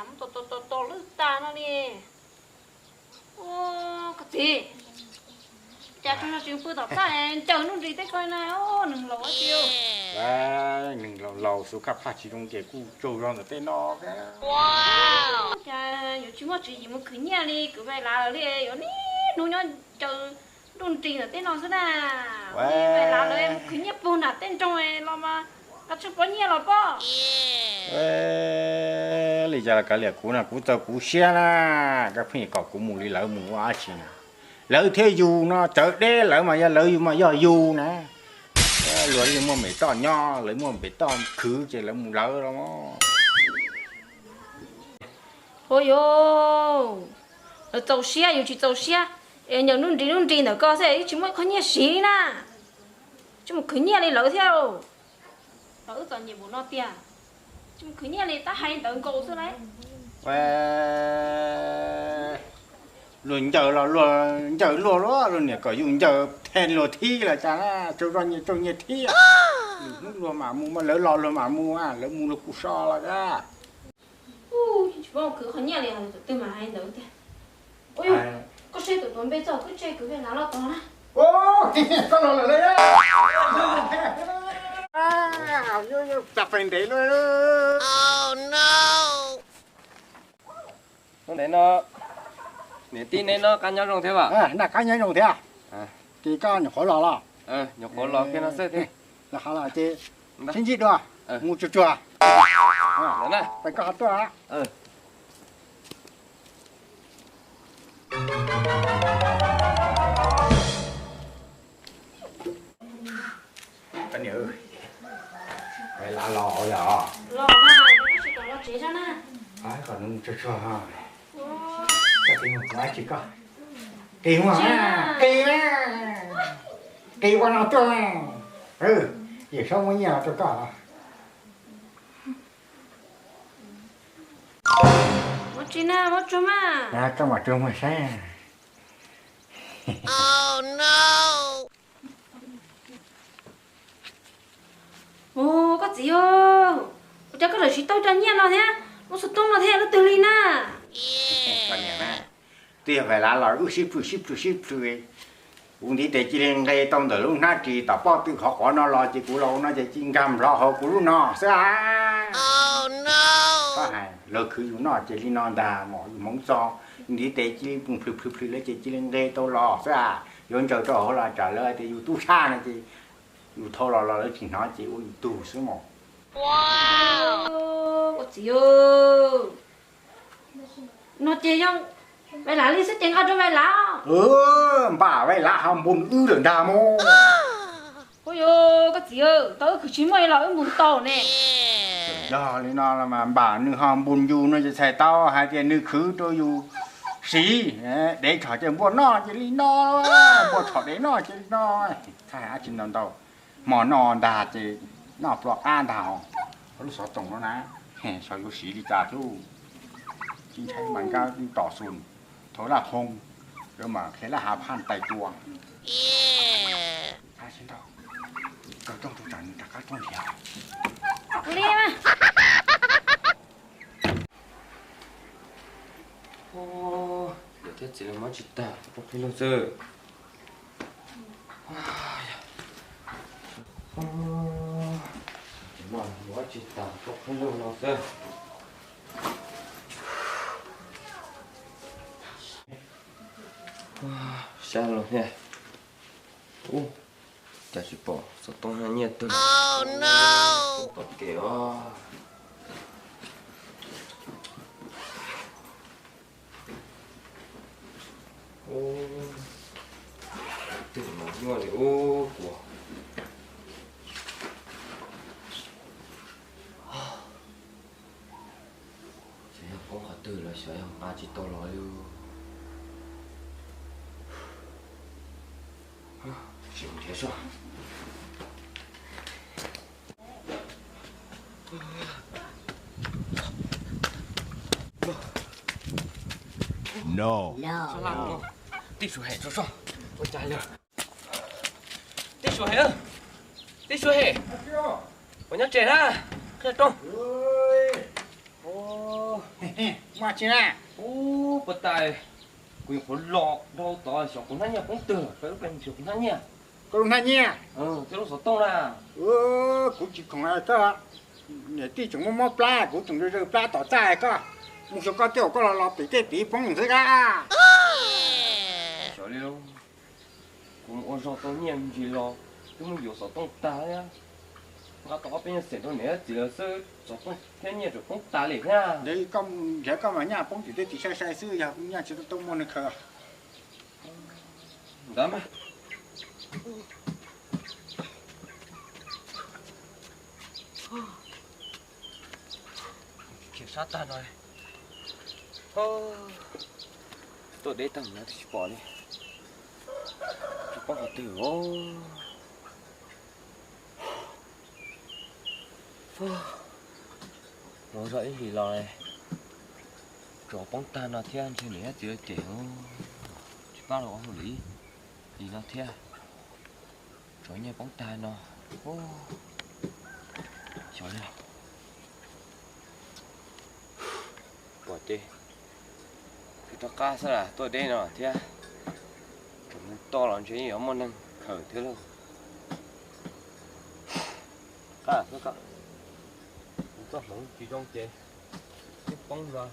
Muab tos tos tos tos lwj tas no li. Koj txiv, cas tsaug zog tsis pw tom txaj ncaws nuj nris tej ko na, neeg laus tsis. Neeg laus laus xub kaj phaj tsis zoo ces kuj tsaug zog ntawm tej no. Cas yuav tsis muaj tswv yim mus khwv nyiaj li kwv Vais Lav li, yuav niaj hnub nyob ncaws nuj nris ntawm tej no xwb na. Vais Lav lawv mus khwv nyiaj puag nram tej nroog los mas nqa tsheej pob nyiaj los pob. Li cas los kav liam kuv na, kuv txaus kuv siab na, koj pheej kom kuv mus li lawv mus ua dab tsi na. Lawv thiaj yug no, txawv deb lawv mas yog lawv yug mas yog yug na. Luag yeej muaj npem toj nyob, lawv muaj npem toj khwv ces lawv mus lawv los. Ua yuav, lawv txaus siab yus tsis txaus siab, es ncaws nuj nris nuj nris ntawm ko xwb yeej tsis muaj qhov nyiaj siv li na. Tsis mus khwv nyiaj li lawv thiab. Lawv wb txom nyem npaum no tiag, tsis mus khwv nyiaj li tab hais ntawd nkaus xwb lauj. Luag ncaws los luag ncaws luag, luag niam kom yus ncaws then luag thib los cas, tsaug zog nyias tsaug nyias thib. Hnub luag mam mus, lawv los luag mam mus, lawv mus luag kuj so los a. Tsis paub khwv qhov nyiaj li, tus twg mas hais ntawd tiag. Koj saib tus tuav npe txog kuv tseg kwv Vais Lav los tod na. Koj los lawm lauj. Cas pes ntev lauj. Ntev no, niam tij neb no qab nyob zoo thiab as? Noj qab nyob zoo thiab. Ces koj nyuam qhuav los los? Nyuam qhuav los kiag no xwb thiab. Los qhov los ces sib ntsib dua, mus tsuag tsuag. Pais koj ho tuaj. Koj niam, Vais Lav los yog? Los mas, koj tsis kom los tsev zog na. Kom nws mus tsuag tsuag. Koj tig mus ua dab tsi koj? Tig mus, tig, tig ua no tuaj. Yawm saub muab nyiaj los rau koj. Muab tsi na, muab tsuag mas. Koj mam tsuag muag saib. Ua koj txiv, ua cas koj lawv tsis tau cov nyiaj no thiab lub xov tooj no thiab lub twg li na? Twb yog Vais Lav los wb sib plhws sib plhws sib plhws, kuv ntiv tes cia li nqe tau ntawm lub hnab ris tom pob tw qhov qhuav no los ces kuv los ua no ces cia li nkag nplhov hauv kuv lub no xwb a. Koj hais lawv khwv yus noj ces li no ntag, mom yus hmoov txog, ntiv tes cia li plhws plhws plhws lawm ces cia li nqe tau los xwb a. Yuav ntsaws rau hauv los tsam lawv hais tias yus tub sab no ces yus thau los los lawv tsis hnov ces ua yus tug xwb mog. Koj txiv, no ces yog Vais Lav li xwb ces nqa rau Vais Lav. Npam Vais Lav ho npun wb lawm ntag mog. Ua yuav koj txiv, tau wb khwv tsis muaj los wb mus tau ne. Yog li no los mas npam nws ho npun yus no ces txhais tau hais tias nws khwv rau yus siv, dev tshom ces npua noj ces li no, npua tshom dev noj ces li no. Txhais dab tsi ntau ntau, hmo noj ntag ces noj plho qab ntag. Lub xov tooj no na, xyov yuav siv li cas thiab. Tsis ntshai mas nkag tom xus, thaum laj khoo, yuav mam qhia laj hav phaj tais tua. Txhais sib ntaus, kawg rooj rau tsam nws rov qab tuaj nrhiav. Li mas. Niam thiab txiv lawv mob tsis tag, rooj qhib lug xwb. Mob tsis tag, rooj qhib lug no xwb. Sab los thiab. Ub, cas tsis pom xov tooj nyiaj twg. Tom kev os. Twg mas nyuaj li ub kuv. Xyov yog poob qhov twg los xyov yog nqa tsis tau los li. Sim nrhiav soj. No. Tij Suav Hem tso soj. Ua cas lawm? Tij Suav Hem, Tij Suav Hem, puas nyob tsev na? Qhia rooj. Muaj tsi na? Ub, puag ta kuv nyuam qhuav los dhau tod xyov kuv hnab nyiaj poob twg, peb lub pes nrhiav kuv hnab nyiaj. Koj lub hnab nyiaj? Thiab lub xov tooj na. Kuv tsis khoom hais koj, niam tij tseem muaj mob plab, kuv tseem zaws plab tom txaj koj, mus xyuas koj tej zaum koj los los pem tej tid poob xwb kab. Xyov li, kuv mus ua zog tau nyiaj me ntsis los twb muab yuav xov tooj tag thiab. Nqa tau ob peb nyuag xees rau niam thiab txiv lawv xwb, xov tooj thiab nyiaj tseem poob tas li thiab. Nrhiav koj mas nyaj poob tim tej tid sai sai xwb, yog nyaj tsis tau muaj neeg khaws. Ntawd mas khiav sab tag no, tuaj deb tag no twb tsis pom li, tsis paub qhov twg os. Mus zog ib hlis los tsov poob tag no thiab ntshe niam thiab txiv lawv cem, tsis pab los ua hauj lwm li no thiab. Tsov nyiaj poob tag no, xyov li. Pom ces rov qab xwb las, tuaj deb no thiab, tseem mus toj los ntshe yuav muaj neeg khaws thiab lauj. Qab xwb koj, kuv txoj hmoov tsis zoo ces twb poob no.